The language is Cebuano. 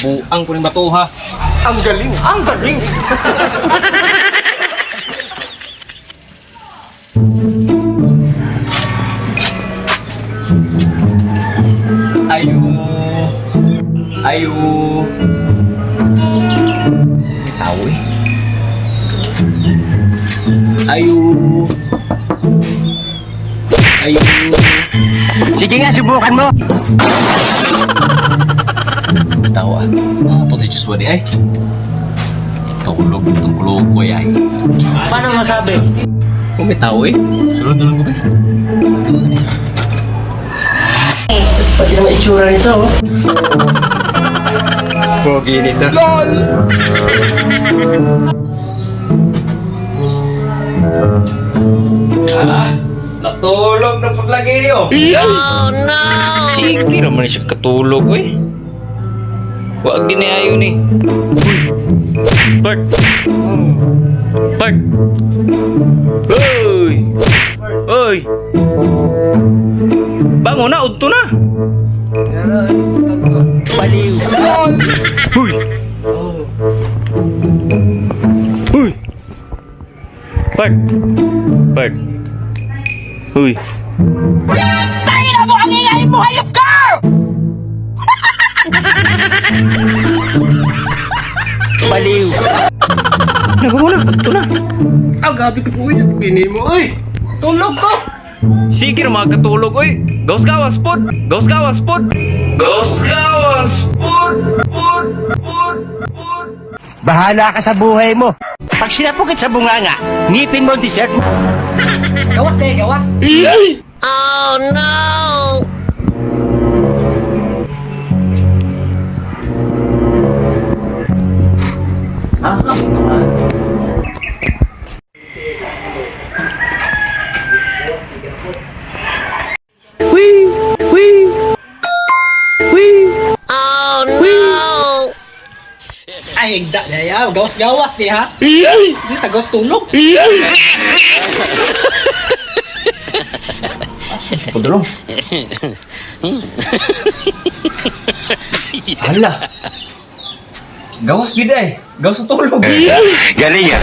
Buang ko ning batuha. Ang galing! Ang galing! Ayo. Ayo. May tao eh. Ayo. Ayo. Sige nga, subukan mo. May tao ah. Ah, pati Joshua di ay. Tulog itong kuloko ay. Paano masabi? Oh, may tao eh. Sunod na lang ko ba? Pati naman itsura nito, oh. Pogi nito. LOL! Ah, natulog na paglagi niyo. Oh, no! Sige naman siya katulog eh. Wag din ayo ni. Uy. Bert. Bert. Uy. Uy. Bangon na, udto na. Baliw. Uy. Uy. Bert. Bert. Uy. Tangina mo, ang ingay mo, hayop ka! Baliw. Nabangon na, udto na. Ang gabi ko po yun. Pini mo, ay! Tulog ko! Sige na mga katulog, oy. Gawas gawas pod. Gawas gawas pod. Gawas gawas pod. Pod pod pod. Bahala ka sa buhay mo. Pag sinapukit sa bunganga, ngipin mo ang dessert mo. Gawas eh, gawas. Oh, no! Oh, no! Ay, higda na yaw. Gawas-gawas ni ha. Hindi, tagawas tulog. Padulong. Hala. Gawas gid ay. Gawas sa tulog. Galing yan.